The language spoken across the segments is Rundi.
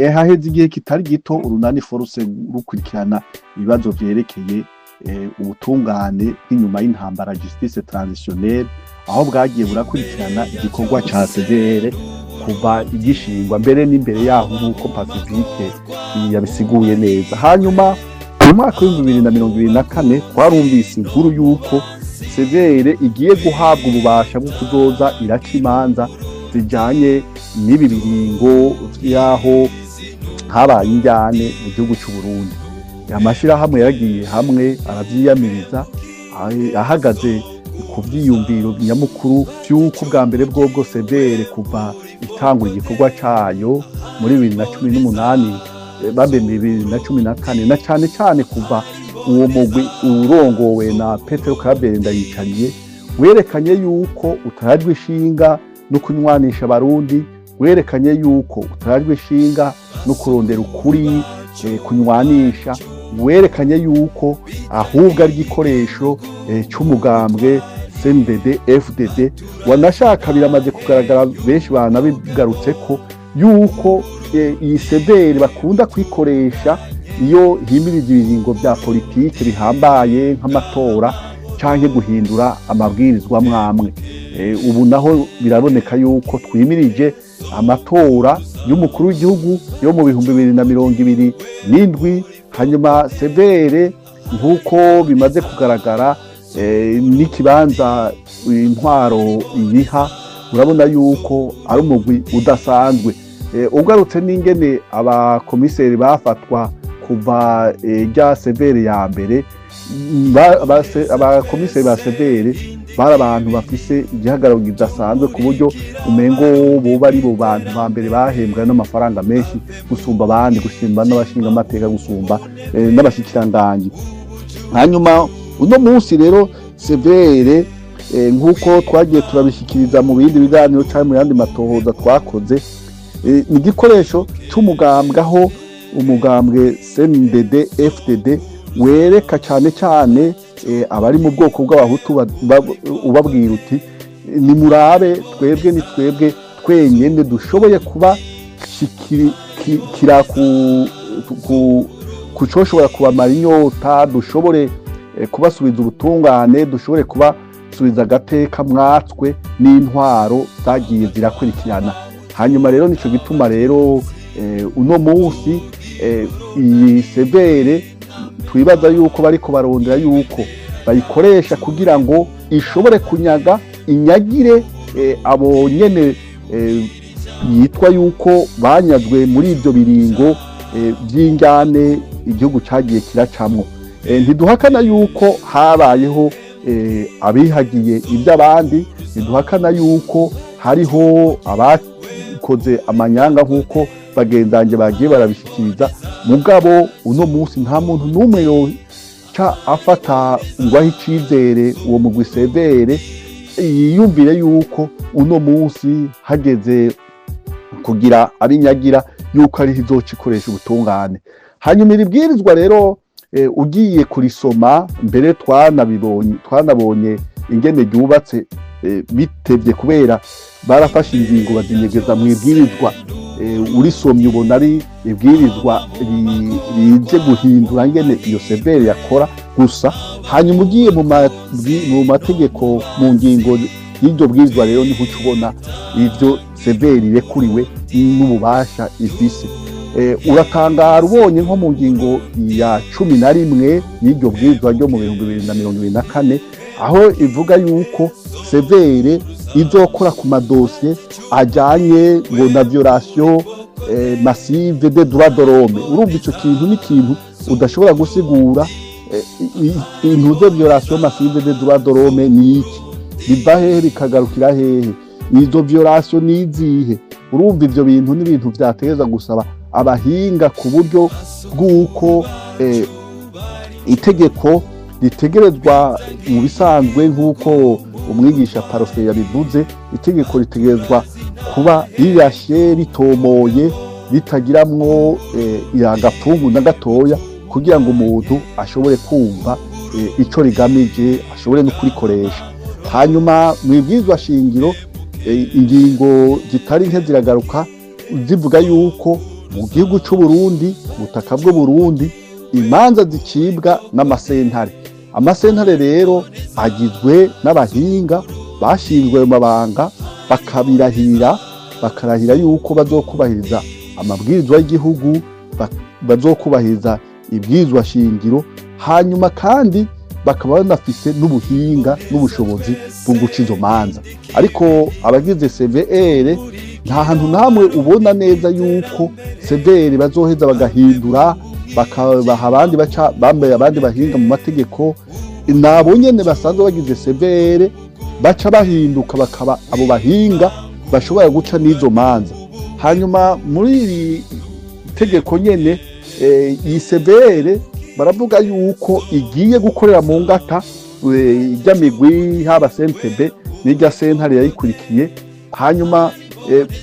Haheze igihe kitari gito urunani force rukurikirana ibibazo vyerekeye ubutungane bw'inyuma y'intambara, justice transitionnelle, aho bwagiye burakurikirana igikorwa ca CVR kuva igishingwa, mbere n'imbere yaho, nk'uko Pacifique yabisiguye neza. Hanyuma mu mwaka w'2024 twarumvise inkuru y'uko CVR igiye guhabwa ububasha bwo kuzoza iraca imanza zijanye n'ibi biringo vy'aho habaye injyane mu gihugu c'u Burundi. Amashirahamwe yaragiye hamwe aravyiyamiriza, ahagaze ku vyiyumviro nyamukuru vy'uko bwa mbere bwobwo CVR kuva itangura igikorwa cayo muri 2018, bambe 2014, na cane cane kuva uwo mugwi urongowe na Petero Claver Ndayicariye werekanye yuko utarajwe ishinga no kunywanisha Abarundi, werekanye yuko utarajwe ishinga no kurondera ukuri kunywanisha, werekanye yuko ahubwo ari igikoresho c'umugambwe CNDD FDD. Wanashaka biramaze kugaragara, benshi banabigarutse ko yuko iyi CVR bakunda kwikoresha iyo himirije ibiringo vya politike bihambaye nk'amatora canke guhindura amabwirizwa mwamwe. Ubu naho biraboneka yuko twimirije amatora y'umukuru w'igihugu yo mu 2027. Hanyuma CVR, nk'uko bimaze kugaragara, n'ikibanza intwaro ibiha, urabona yuko ari umugwi udasanzwe. Ugarutse n'ingene abakomiseri bafatwa kuva rya CVR ya mbere, abakomiseri ba CVR bari abantu bafise igihagararo kidasanzwe, ku buryo umengo boba ari bo bantu ba mbere bahembwa n'amafaranga menshi gusumba abandi, gusumba n'abashingamateka, gusumba n'abashikiranganji. Hanyuma uno munsi rero CVR, nk'uko twagiye turabishikiriza mu bindi biganiro cyangwa mu yandi matohoza twakoze, ni igikoresho c'umugambwe, aho umugambwe CNDD FDD wereka cyane cyane abari mu bwoko bw'Abahutu, ubabwira uti: "Nimurabe, twebwe ni twebwe twenyene dushoboye kuba kira ku coshobora kubamara inyota, dushobore kubasubiza ubutungane, dushobore kubasubiza agateka mwatswe n'intwaro zagiye zirakurikirana." Hanyuma rero nico gituma rero uno munsi iyi CVR twibaza yuko bariko barondera yuko bayikoresha kugira ngo ishobore kunyaga, inyagire abo nyene yitwa yuko banyazwe muri ibyo biringo by'injyane igihugu cagiye kiracamwo. Ntiduhakana yuko habayeho abihagiye iby'abandi, ntiduhakana yuko hariho abakoze amanyanga nk'uko bagenzanje bagiye barabishikiriza. Mugabo uno munsi nta muntu n'umwe yoca afata ngo ahe icizere uwo mugwi CVR, yiyumvire yuko uno munsi hageze kugira abinyagira yuko ariho izoca ikoresha ubutungane. Hanyuma iri bwirizwa rero, ugiye kurisoma mbere, twanabibonye, twanabonye ingene ryubatse, bitevye kubera barafashe ingingo bazinyegeza mu ibwirizwa. Urisomye ubona ari ibwirizwa rije guhindura ngene iyo CVR yakora gusa. Hanyuma ugiye mu mategeko, mu ngingo y'iryo bwirizwa rero, niho uca ubona ivyo CVR irekuriwe n'ububasha ifise. Uratangara ubonye nko mu ngingo ya 11 y'iryo bwirizwa ryo mu 2024, aho ivuga yuko CVR izokora ku madosiye ajyanye ngo na violation massive des droits de l'homme. Urumva ico kintu ni ikintu udashobora gusigura. Intuze violation massive des droits de l'homme ni iki? Biva hehe bikagarukira hehe? Izo violation ni izihe? Urumva ivyo bintu ni ibintu vyategereza gusaba abahinga, ku buryo bw'uko itegeko ritegerezwa mu bisanzwe, nk'uko umwigisha Parufe yabivuze, itegeko ritegerezwa kuba rirashe, ritomoye, ritagiramwo agapfungu na gatoya, kugira ngo umuntu ashobore kumva ico rigamije, ashobore no kurikoresha. Hanyuma mu ibwirizwa shingiro, ingingo zitari nke ziragaruka zivuga yuko Mu gihugu c'u Burundi, ku butaka bw'u Burundi, imanza zicibwa n'amasentare. Amasentare rero agizwe n'abahinga bashinzwe ayo mabanga, bakabirahira, bakarahira yuko bazokubahiriza amabwirizwa y'igihugu, bazokubahiriza ibwirizwa shingiro, hanyuma kandi bakaba banafise n'ubuhinga n'ubushobozi bwo guca izo manza. Ariko abagize CVR, nta hantu namwe ubona neza yuko CVR bazoheza bagahindura, bakabaha abandi baca bambaye abandi bahinga mu mategeko. Nabo nyene basanzwe bagize CVR baca bahinduka bakaba abo bahinga bashobora guca n'izo manza. Hanyuma muri iri tegeko nyene, iyi CVR baravuga yuko igiye gukorera mu ngata ijya migwi, haba CNTB n'ijya sentare yayikurikiye. Hanyuma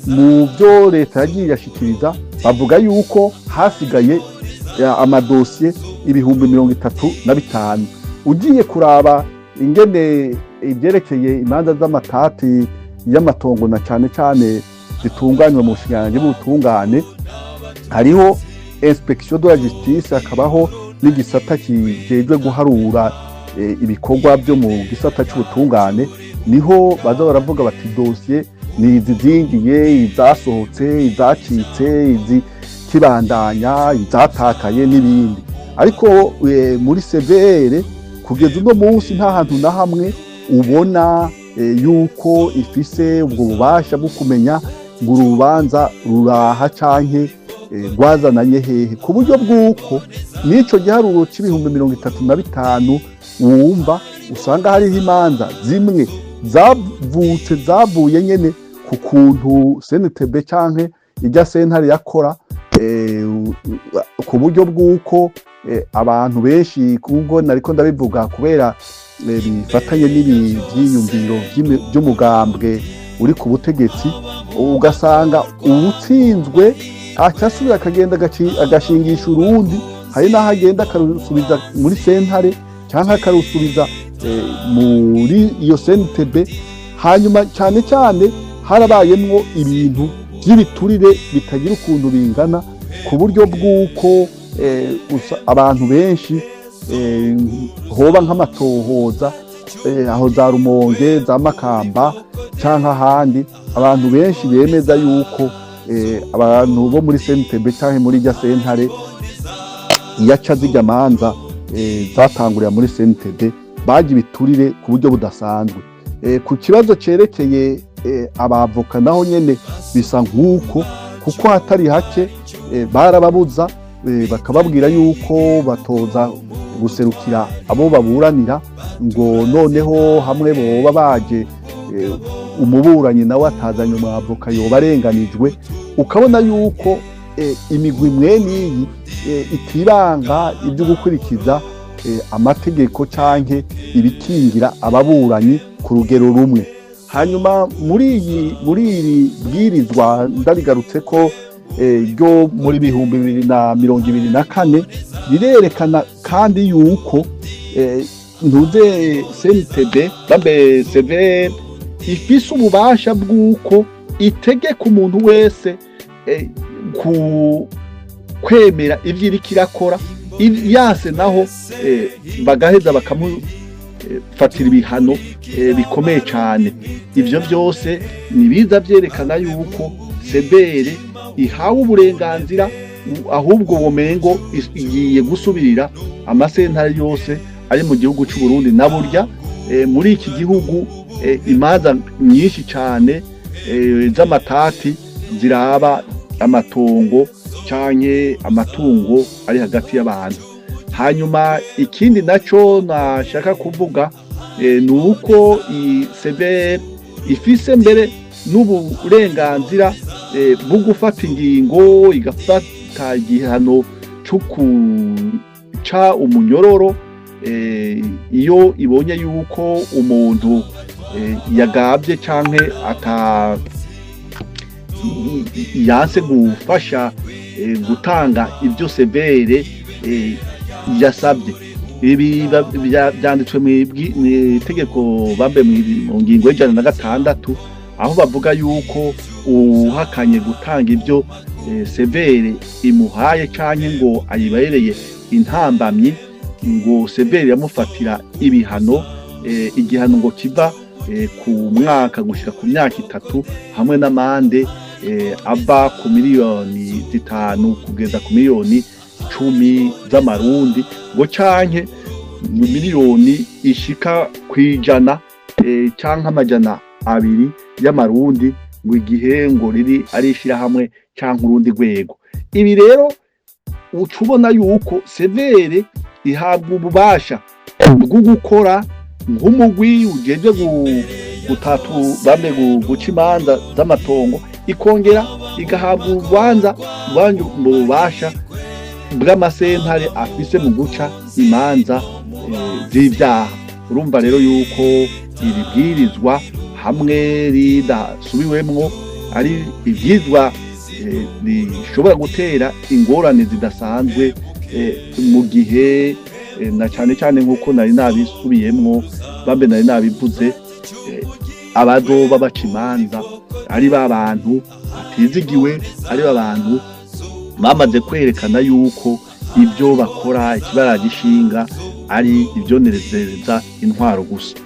mu byo leta yagiye irashikiriza, bavuga yuko hasigaye amadosiye 35,000. Ugiye kuraba ingene ibyerekeye imanza z'amatati y'amatongo na cane cane zitunganywa mu bushikiranganji bw'ubutungane, hariho inspection de la justice, hakabaho n'igisata kijejwe guharura ibikorwa byo mu gisata c'ubutungane. Niho baza baravuga bati dosiye ni izi zinjiye, izasohotse, izacitse, izi kibandanya, izatakaye n'ibindi. Ariko muri CVR kugeza uno munsi nta hantu na hamwe ubona yuko ifise ubwo bubasha bwo kumenya ngo urubanza ruraha canke rwazananye hehe, ku buryo bw'uko n'ico giharuro c'35,000 wumva usanga hariho imanza zimwe zavutse zavuye nyene ku kuntu CNTB canke ijya sentare yakora, ku buryo bw'uko abantu benshi, kubwo nariko ndabivuga, kubera bifatanye n'ibi vyiyumviro vy'umugambwe uri ku butegetsi, ugasanga uwutsinzwe aca asubira akagenda agashingisha urundi. Hari n'aho agenda akarusubiza muri sentare canke akarusubiza muri iyo CNTB. Hanyuma cyane cyane harabayemwo ibintu by'ibiturire bitagira ukuntu bingana, ku buryo bw'uko abantu benshi hoba nk'amatohoza aho za Rumonge, za Makamba canke ahandi, abantu benshi bemeza yuko abantu bo muri CNTB canke muri irya sentare iyaca zirya manza zatangurira muri CNTB baje ibiturire ku buryo budasanzwe. Ku kibazo cerekeye abavoka, naho nyene bisa nk'uko, kuko hatari hake barababuza, bakababwira yuko batoza guserukira abo baburanira, ngo noneho hamwe boba baje umuburanyi nawe atazanye umwavoka yoba arenganijwe. Ukabona yuko imigwi mwene iyi itibanga ibyo gukurikiza amategeko canke ibikingira ababuranyi ku rugero rumwe. Hanyuma muri iri bwirizwa, ndabigarutse ko ryo muri 2024, rirerekana kandi yuko ntuze CNTB babe CVR ifise ububasha bw'uko itegeka umuntu wese ku kwemera ivyo iriko irakora. Yase naho bagaheza bakamufatira ibihano bikomeye cane. Ivyo vyose ni biza vyerekana yuko CVR ihawe uburenganzira, ahubwo womengo igiye gusubirira amasentare yose ari mu gihugu c'u Burundi. Na burya muri iki gihugu imanza nyinshi cane z'amatati ziraba amatongo canke amatungo ari hagati y'abantu. Hanyuma ikindi naco nashaka kuvuga ni uko iyi CVR ifise mbere n'uburenganzira bwo gufata ingingo, igafata igihano co kuca umunyororo iyo ibonye yuko umuntu yagabye canke ata yanse gufasha gutanga ibyo CVR yasabye. Ibi vyanditswe mw'itegeko bambe mu ngingo y'106, aho bavuga yuko Uhakanye gutanga ibyo CVR imuhaye canke ngo ayibereye intambamyi, ngo CVR yamufatira ibihano, igihano ngo kiva ku mwaka gushika ku myaka 3, hamwe n'amande ava ku miliyoni 5 kugeza ku miliyoni 10 z'amarundi, ngo canke miliyoni ishika kwijana canke 200 y'amarundi, ngo igihe ngo riri ari ishirahamwe canke urundi rwego. Ibi rero uca ubona yuko CVR ihabwa ububasha bwo gukora nk'umugwi ujejwe gutatu bambe guca imanza z'amatongo, ikongera igahabwa urubanza mu bubasha bw'amasentare afise mu guca imanza z'ivyaha. Urumva rero yuko iri bwirizwa hamwe ridasubiwemwo ari ibyizwa rishobora gutera ingorane zidasanzwe, mu gihe na cyane cyane nk'uko nari nabisubiyemwo, bambe nari nabivuze, abazoba baca imanza ari ba bantu batizigiwe, ari ba bantu bamaze kwerekana yuko ibyo bakora ikibara gishinga ari ivyonezereza intwaro gusa.